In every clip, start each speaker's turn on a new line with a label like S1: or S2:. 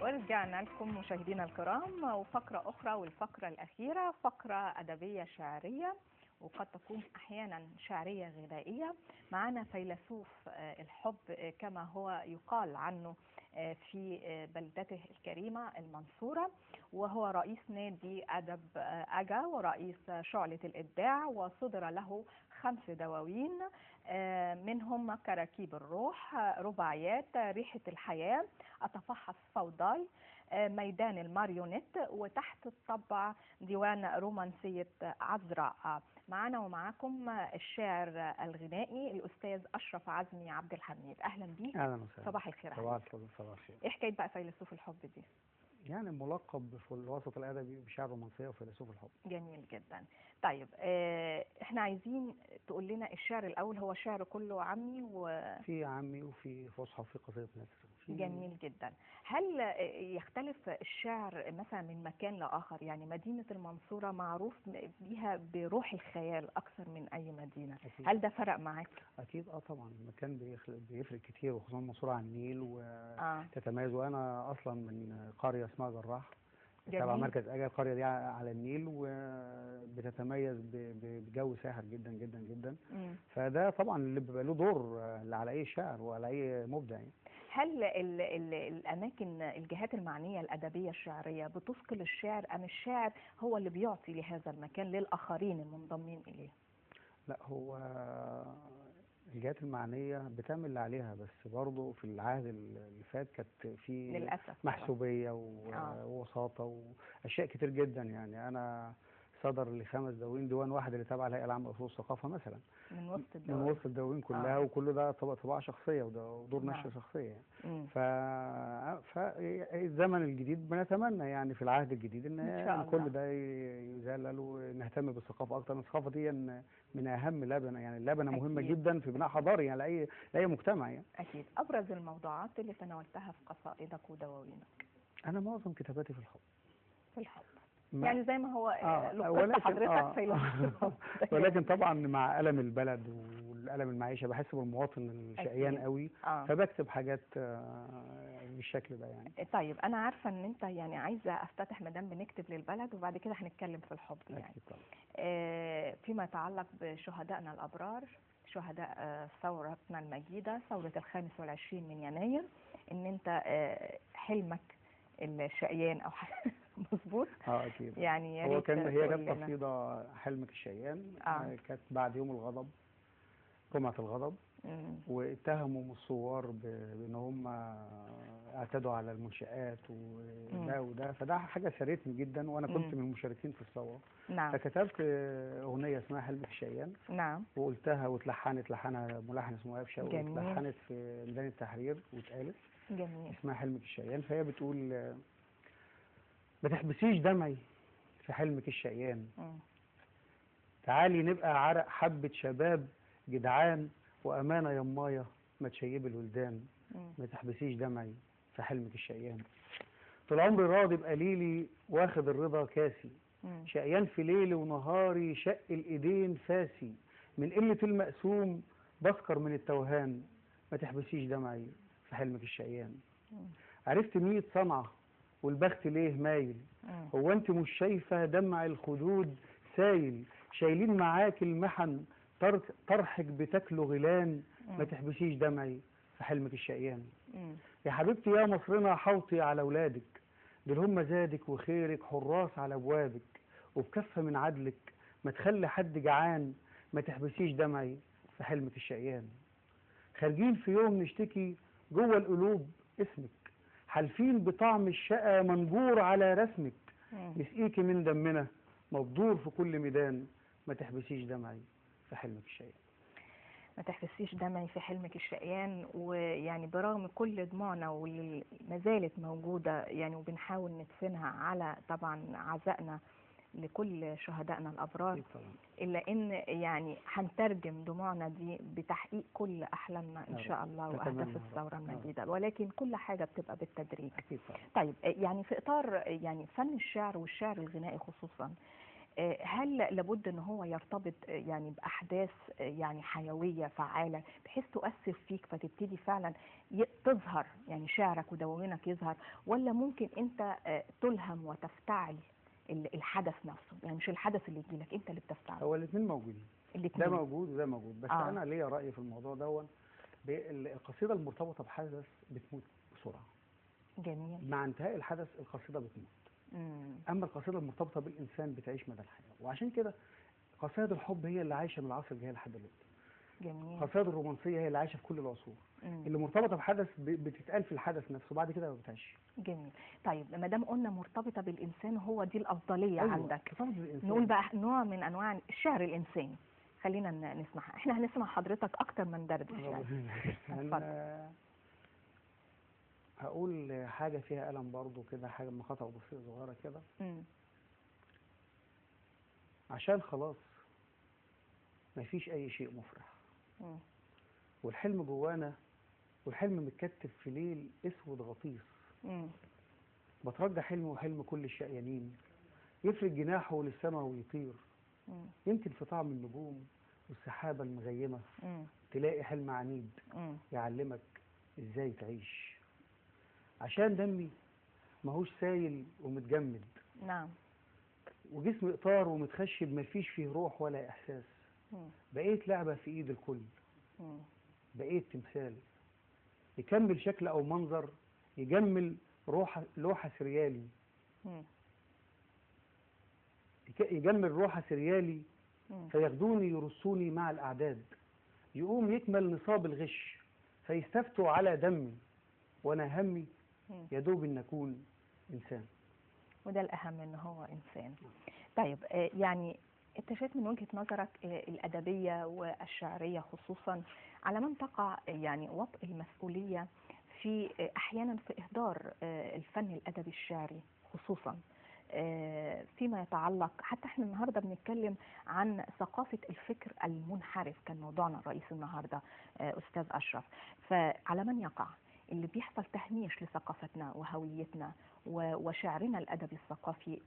S1: ورجعنا لكم مشاهدينا الكرام وفقرة أخرى، والفقرة الأخيرة فقرة أدبية شعرية، وقد تكون أحيانا شعرية غنائية. معنا فيلسوف الحب كما هو يقال عنه في بلدته الكريمة المنصورة، وهو رئيس نادي أدب أجا ورئيس شعلة الإبداع، وصدر له 5 دواوين منهم كراكيب الروح، رباعيات، ريحة الحياة، أتفحص فوضاي، ميدان الماريونيت، وتحت الطبع ديوان رومانسية عذراء. معنا ومعاكم الشاعر الغنائي الأستاذ أشرف عزمي عبد الحميد. أهلا بيك.
S2: أهلا وسهلا.
S1: صباح الخير.
S2: صباح الفل. صباح الخير.
S1: إيه حكاية بقى فيلسوف الحب دي؟
S2: يعني ملقب في الوسط الأدبي بشاعر رومانسية وفيلسوف الحب.
S1: جميل جدا. طيب احنا عايزين تقول لنا الشعر الأول، هو شعر كله عامي
S2: في عامي وفي فصحى وفي قصيدة نثر.
S1: جميل جدا. هل يختلف الشعر مثلا من مكان لآخر؟ يعني مدينة المنصورة معروف بيها بروح الخيال أكثر من أي مدينة. أكيد. هل ده فرق معاك؟
S2: أكيد طبعا المكان بيفرق كتير، وخصوصا المنصورة على النيل وتتميز. وأنا أصلا من قرية اسمها جراح تبع مركز أجا. القرية دي على النيل وبتتميز بجو ساحر جدا جدا جدا. فده طبعا اللي بيبقى له دور على أي شاعر وعلى أي مبدع يعني.
S1: هل ال ال الأماكن، الجهات المعنية الأدبية الشعرية بتثقل الشعر، أم الشاعر هو اللي بيعطي لهذا المكان للآخرين المنضمين إليه؟
S2: لا، هو الجهات المعنية بتعمل اللي عليها، بس برضه في العهد اللي فات كانت في للأسف محسوبية ووساطة وأشياء كتير جدا. يعني أنا صدر لي 5 دواوين، ديوان واحد اللي تابع الهيئة العامة لأصول الثقافة مثلا،
S1: من وسط الدواوين،
S2: من وسط الدواوين كلها. وكل ده طباعة شخصية ودور نشر شخصية يعني. فالزمن الجديد بنتمنى يعني في العهد الجديد ان كل ده يزال ونهتم بالثقافة أكتر. الثقافة دي من أهم لبنة، يعني اللبنة مهمة جدا في بناء حضاري يعني لأي مجتمع يعني.
S1: أكيد. أبرز الموضوعات اللي تناولتها في قصائدك ودواوينك؟
S2: أنا معظم كتاباتي في الحب.
S1: في الحب يعني زي ما هو لقبت حضرتك فيلسوف.
S2: ولكن طبعا مع ألم البلد والألم المعيشة بحس بالمواطن الشقيان قوي. فبكتب حاجات بالشكل ده يعني.
S1: طيب أنا عارفة إن أنت يعني عايزة أفتتح مدام بنكتب للبلد، وبعد كده هنتكلم في الحب يعني.
S2: طبعا.
S1: فيما يتعلق بشهدائنا الأبرار، شهداء ثورتنا المجيدة، ثورة 25 من يناير، إن أنت حلمك الشقيان أو مظبوط؟
S2: اكيد.
S1: يعني
S2: هو كان هي كانت قصيدة حلمك الشقيان. كانت بعد يوم الغضب، جمعه الغضب. واتهموا الثوار بان هم اعتدوا على المنشآت وده وده، فده حاجة سرتني جدا، وانا كنت من المشاركين في الثورة.
S1: نعم.
S2: فكتبت اغنية اسمها حلمك الشقيان.
S1: نعم.
S2: وقلتها واتلحنت، لحنها ملحن اسمه ايهاب شوقي، اتلحنت في ميدان التحرير واتقالت.
S1: جميل.
S2: اسمها حلمك الشقيان. فهي بتقول: ما تحبسيش دمعي في حلمك الشقيان، تعالي نبقى عرق حبة شباب جدعان، وأمانة يمايا ما تشيب الولدان، ما تحبسيش دمعي في حلمك الشقيان. طول عمري راضي بقليلي واخد الرضا كاسي، شقيان في ليلي ونهاري شق الإيدين فاسي، من قلة المقسوم بسكر من التوهان، ما تحبسيش دمعي في حلمك الشقيان. عرفت 100 صنعة والبخت ليه مايل، هو انت مش شايفة دمع الخدود سايل، شايلين معاك المحن طرحك بتاكله غلان، ما تحبسيش دمعي في حلمك الشقيان. يا حبيبتي يا مصرنا حوطي على اولادك، دول هم زادك وخيرك حراس على ابوابك، وبكفة من عدلك ما تخلي حد جعان، ما تحبسيش دمعي في حلمك الشقيان. خارجين في يوم نشتكي جوه القلوب اسمك، حالفين بطعم الشقا منجور على رسمك، نسقيكي من دمنا مبدور في كل ميدان، ما تحبسيش دمعي في حلمك الشقيان.
S1: ما تحبسيش دمعي في حلمك الشقيان. ويعني برغم كل دموعنا واللي ما زالت موجودة يعني وبنحاول ندفنها على طبعا عزائنا لكل شهدائنا الأبرار، إلا إن يعني هنترجم دموعنا دي بتحقيق كل أحلامنا إن شاء الله وأهداف الثورة المجيدة، ولكن كل حاجة بتبقى بالتدريج. طيب يعني في إطار يعني فن الشعر والشعر الغنائي خصوصا، هل لابد ان هو يرتبط يعني باحداث يعني حيوية فعاله بحيث تؤثر فيك فتبتدي فعلا تظهر، يعني شعرك ودواوينك يظهر، ولا ممكن انت تلهم وتفتعل الحدث نفسه؟ يعني مش الحدث اللي يجي لك، انت اللي بتفتعله.
S2: هو الاثنين موجودين،
S1: الاثنين
S2: ده موجود وده موجود، بس انا ليا راي في الموضوع دون. القصيدة المرتبطة بحدث بتموت بسرعة.
S1: جميل.
S2: مع انتهاء الحدث القصيدة بتموت. اما القصيدة المرتبطة بالانسان بتعيش مدى الحياة، وعشان كده قصائد الحب هي اللي عايشه من العصر الجاهلي لحد دلوقتي.
S1: جميل.
S2: قصائد الرومانسية هي اللي عايشه في كل العصور. اللي مرتبطة بحدث بتتقال في الحدث نفسه، بعد كده ما بتعيش.
S1: جميل. طيب ما دام قلنا مرتبطة بالانسان، هو دي الافضلية.
S2: أيوة.
S1: عندك نقول بقى نوع من انواع الشعر الانساني، خلينا نسمعها. احنا هنسمع حضرتك اكتر من دردش يعني. اتفضل.
S2: هقول حاجة فيها قلم برضو كده، حاجة مقاطع بسيطة صغيرة كده. عشان خلاص مفيش أي شيء مفرح. والحلم جوانا، والحلم متكتف في ليل أسود غطيس. بترجى حلمي وحلم كل الشقيانين، يفرد جناحه للسما ويطير. يمكن في طعم النجوم والسحابة المغيمة تلاقي حلم عنيد يعلمك إزاي تعيش. عشان دمي ماهوش سايل ومتجمد.
S1: نعم.
S2: وجسمي إطار ومتخشب، مفيش فيه روح ولا إحساس. بقيت لعبة في إيد الكل. بقيت تمثال يكمل شكل أو منظر، يجمل روح لوحة سريالي. يجمل روحة سريالي. فياخدوني يرصوني مع الأعداد، يقوم يكمل نصاب الغش فيستفتوا على دمي، وأنا همي يدوب أن أكون إنسان.
S1: وده الأهم، إن هو إنسان. طيب يعني أنت شايف من وجهة نظرك الأدبية والشعرية خصوصا على من تقع يعني وطء المسؤولية في أحيانا في إهدار الفن الأدبي الشعري خصوصا فيما يتعلق، حتى احنا النهارده بنتكلم عن ثقافة الفكر المنحرف، كان موضوعنا الرئيسي النهارده أستاذ أشرف، فعلى من يقع اللي بيحصل تهميش لثقافتنا وهويتنا وشعرنا الأدبي الثقافي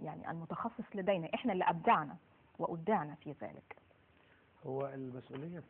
S1: يعني المتخصص لدينا، احنا اللي أبدعنا وأبدعنا في ذلك؟
S2: هو المسؤولية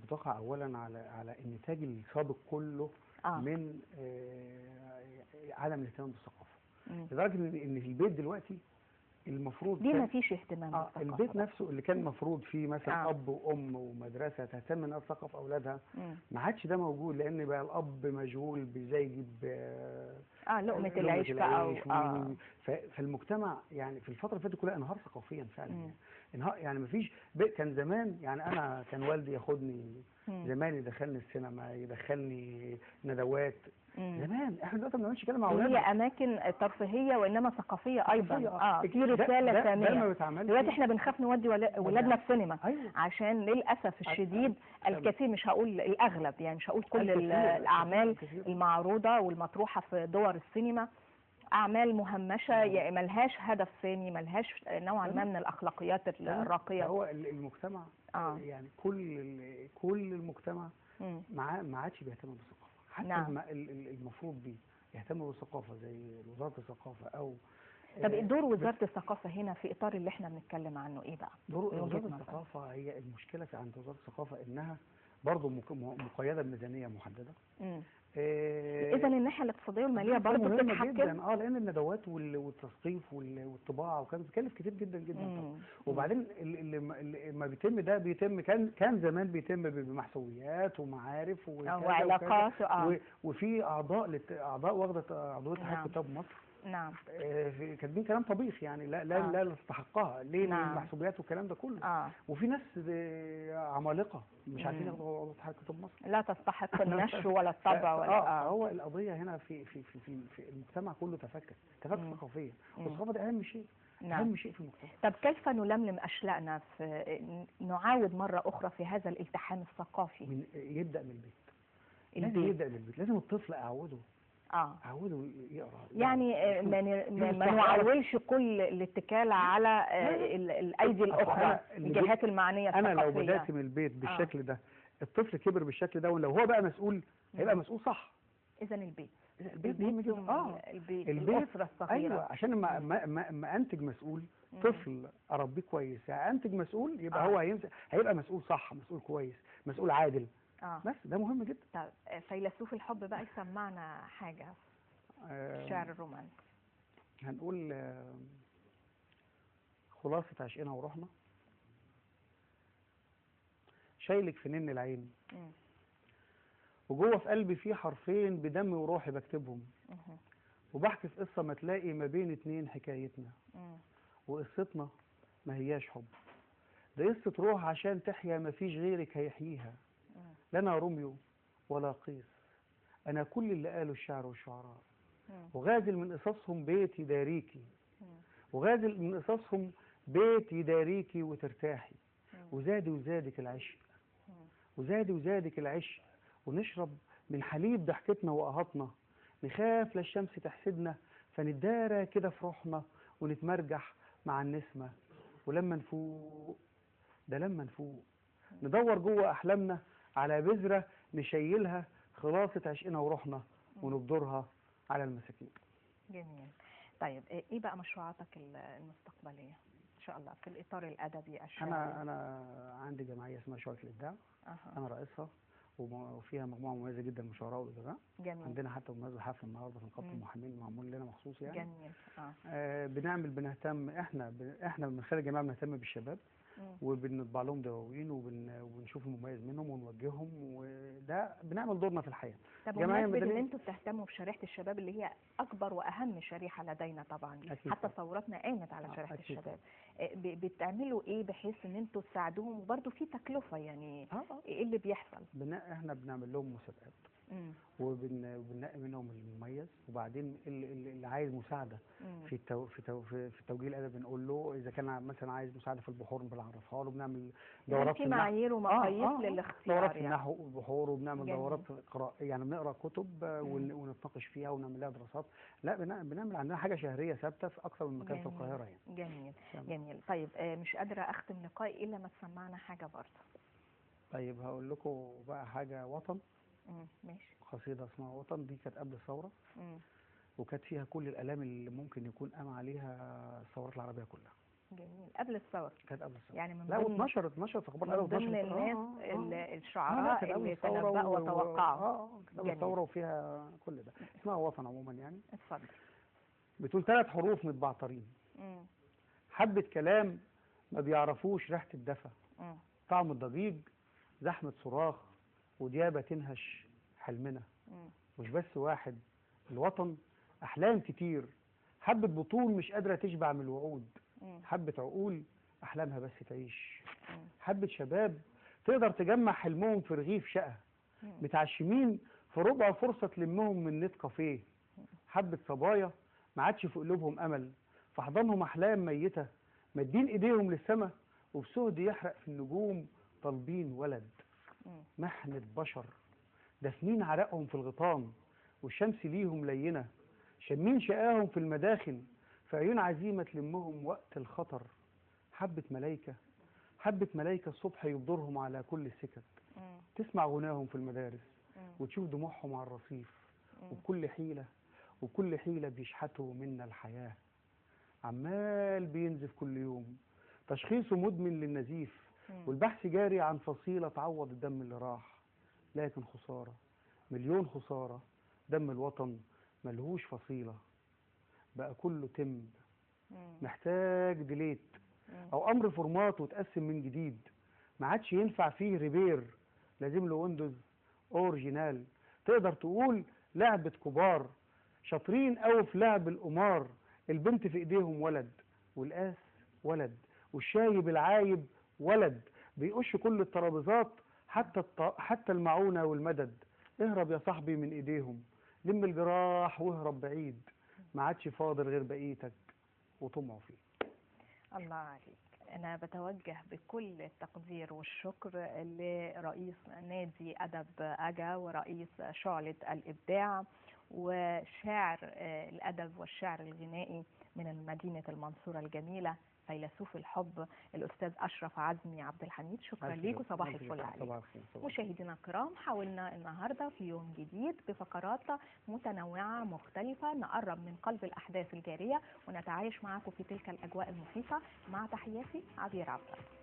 S2: بتقع أولا على النتاج السابق كله من عدم الاهتمام بالثقافة. لدرجة إن في البيت دلوقتي المفروض
S1: ليه ما فيش اهتمام بالثقافة؟
S2: البيت نفسه اللي كان المفروض فيه مثلا أب وأم ومدرسة تهتم إنها تثقف أولادها، ما عادش ده موجود، لأن بقى الأب مشغول بإزاي يجيب
S1: لقمة العيش بقى.
S2: فالمجتمع يعني في الفترة اللي فاتت كلها انهار ثقافيا فعلا. يعني انهار، يعني ما فيش. كان زمان يعني أنا كان والدي ياخدني زمان، يدخلني السينما، يدخلني ندوات. زمان احنا دلوقتي ما بنعملش كده مع اولادنا.
S1: هي اماكن ترفيهية وانما ثقافية ايضا. في رسالة ثانية. دلوقتي احنا بنخاف نودي ولادنا السينما.
S2: أيوة.
S1: عشان للاسف الشديد الكثير، مش هقول الاغلب يعني، مش هقول كل الاعمال المعروضة والمطروحه في دور السينما اعمال مهمشه، يعني ملهاش هدف ثاني، ملهاش نوعا ما من الاخلاقيات الراقية.
S2: هو المجتمع يعني كل المجتمع ما عادش بيهتم بالثقافة. حتى نعم. المفروض بيه يهتم بالثقافة زي وزارة الثقافة او
S1: طب دور وزارة الثقافة هنا في اطار اللي احنا بنتكلم عنه ايه بقى؟
S2: دور وزارة الثقافة، هي المشكلة في عند وزارة الثقافة انها برضه مقيده بميزانيه محددة.
S1: اذا الناحية الاقتصادية والمالية برضه بتتحكم
S2: جدا. لان الندوات والتثقيف والطباعه وكان بتكلف كتير جدا جدا. وبعدين اللي ما بيتم ده بيتم، كان زمان بيتم بمحسوبيات ومعارف
S1: وعلاقات
S2: وفي اعضاء واخده عضوية اتحاد كتاب مصر.
S1: نعم.
S2: كاتبين كلام طبيخ يعني لا لا لا تستحقها. ليه؟ نعم. المحسوبيات والكلام ده كله. وفي ناس عمالقة مش عارفين ياخدوا عضوية اتحاد كتاب مصر،
S1: لا تستحق النشر ولا الطبع ولا
S2: هو القضية هنا في في في في, في المجتمع كله تفكك ثقافيا، والثقافة ده اهم شيء. نعم. اهم شيء في المجتمع.
S1: طب كيف نلملم اشلائنا في نعاود مرة اخرى في هذا الالتحام الثقافي؟
S2: يبدا من البيت. لازم يبدا من البيت، لازم الطفل اعوده عوده يقرا،
S1: يعني ما نعولش كل الاتكال على الايدي الاخرى، الجهات المعنية الثقافية.
S2: انا لو بدات من البيت بالشكل ده، الطفل كبر بالشكل ده، ولو هو بقى مسؤول هيبقى مسؤول صح.
S1: اذا البيت
S2: البيت مهم جدا.
S1: البيت، الأسرة الصغيرة.
S2: أيوة، عشان ما أنتج مسؤول، طفل أربيه كويس، يعني أنتج مسؤول يبقى هو هيبقى مسؤول صح، مسؤول كويس، مسؤول عادل. بس ده مهم جدا.
S1: طب فيلسوف الحب بقى يسمعنا حاجة الشعر الرومانسي.
S2: هنقول خلاصة عشقنا وروحنا. شايلك في نن العين، وجوه في قلبي في حرفين بدمي وروحي بكتبهم، وبحكي في قصة ما تلاقي ما بين اتنين حكايتنا، وقصتنا ما هياش حب، ده قصة روح عشان تحيا ما فيش غيرك هيحييها. لا أنا روميو ولا قيس، أنا كل اللي قاله الشعر والشعراء، وغازل من قصصهم بيت يداريكي، وغازل من قصصهم بيت يداريكي وترتاحي، وزادي وزادك العشق، وزادي وزادك العشق، ونشرب من حليب ضحكتنا وقهطنا، نخاف لا الشمس تحسدنا فنتدارى كده في روحنا ونتمرجح مع النسمة، ولما نفوق، ده لما نفوق ندور جوه أحلامنا على بذرة نشيلها خلاصة عشقنا وروحنا ونبدرها على المساكين.
S1: جميل. طيب ايه بقى مشروعاتك المستقبلية ان شاء الله في الإطار الأدبي الشعري؟
S2: أنا عندي جمعية اسمها شعلة الإبداع. أنا رئيسها، وفيها مجموعة مميزة جدا من الشعراء والأدباء.
S1: جميل.
S2: عندنا حتى بمناسبة حفل النهارده في نقابة المحامين معمول لنا مخصوص يعني.
S1: جميل.
S2: بنهتم احنا من خلال الجمعية بنهتم بالشباب، وبنطبع لهم دواوين، وبنشوف المميز منهم ونوجههم، وده بنعمل دورنا في الحياة.
S1: طب بمناسبة ان انتوا بتهتموا بشريحة الشباب اللي هي اكبر واهم شريحة لدينا طبعا، أكيد. حتى ثورتنا قامت على شريحة الشباب، بتعملوا ايه بحيث ان انتوا تساعدوهم؟ وبرده في تكلفة يعني، ايه اللي بيحصل؟
S2: احنا بنعمل لهم مسابقات، وبننقي منهم المميز، وبعدين اللي عايز مساعدة في في التوجيه الادبي بنقول له، اذا كان مثلا عايز مساعدة في البحور بنعرفها له، بنعمل دورات
S1: في معايير ومقاييس للاختيار،
S2: دورات في النحو والبحور، وبنعمل دورات قراءة، يعني بنقرا كتب ونتناقش فيها ونعمل لها دراسات. لا بنعمل عندنا حاجة شهرية ثابتة في اكثر من مكان في القاهرة يعني.
S1: جميل. جميل. طيب مش قادرة اختم لقائي الا ما تسمعنا حاجة برضه.
S2: طيب هقول لكم بقى حاجة وطن.
S1: ماشي.
S2: قصيدة اسمها وطن، دي كانت قبل الثورة، وكانت فيها كل الآلام اللي ممكن يكون قام عليها الثورات العربية كلها.
S1: جميل. قبل الثورة.
S2: كانت قبل الثورة
S1: يعني من
S2: لا، واتنشرت في أخبار الأدب،
S1: من ضمن الناس الشعراء اللي تنبأوا وتوقعوا.
S2: كانت قبل الثورة وفيها كل ده. اسمها وطن عموما يعني.
S1: اتفضل.
S2: بتقول 3 حروف متبعترين، حبة كلام ما بيعرفوش ريحة الدفا، طعم الضجيج، زحمة صراخ، وديابة تنهش حلمنا. مش بس واحد، الوطن أحلام كتير، حبة بطون مش قادرة تشبع من الوعود، حبة عقول أحلامها بس تعيش، حبة شباب تقدر تجمع حلمهم في رغيف شقة، متعشمين في ربع فرصة تلمهم من نت كافيه، حبة صبايا ما عادش في قلوبهم أمل، في حضنهم أحلام ميتة، مادين إيديهم للسما وبسهد يحرق في النجوم طالبين ولد. محنة بشر دافنين عرقهم في الغيطان والشمس ليهم لينة، شمين شقاهم في المداخن، في عيون عزيمة تلمهم وقت الخطر. حبة ملايكة، حبة ملايكة الصبح يبدرهم على كل السكك، تسمع غناهم في المدارس وتشوف دموعهم على الرصيف، وبكل حيلة وبكل حيلة بيشحتوا منا الحياة. عمال بينزف كل يوم، تشخيصه مدمن للنزيف، والبحث جاري عن فصيلة تعوض الدم اللي راح، لكن خسارة، مليون خسارة، دم الوطن ملهوش فصيلة، بقى كله temp محتاج delete أو أمر format وتقسم من جديد، ما عادش ينفع فيه repair، لازم له Windows original. تقدر تقول لعبة كبار شاطرين أوي في لعب القمار، البنت في إيديهم ولد، والقاس ولد، والشايب العايب ولد، بيقش كل الترابيزات حتى المعونة والمدد. اهرب يا صاحبي من ايديهم، لم الجراح واهرب بعيد، ما عادش فاضل غير بقيتك وطمعوا فيه.
S1: الله عليك. أنا بتوجه بكل التقدير والشكر لرئيس نادي أدب أجا ورئيس شعلة الإبداع وشاعر الأدب والشعر الغنائي من مدينة المنصورة الجميلة فيلسوف الحب الأستاذ أشرف عزمي عبد الحميد، شكرا ليك وصباح الفل عليك.
S2: صباح الخير.
S1: مشاهدينا الكرام، حاولنا النهارده في يوم جديد بفقرات متنوعة مختلفة نقرب من قلب الأحداث الجارية ونتعايش معكم في تلك الأجواء المحيطة. مع تحياتي عبير عبد الله.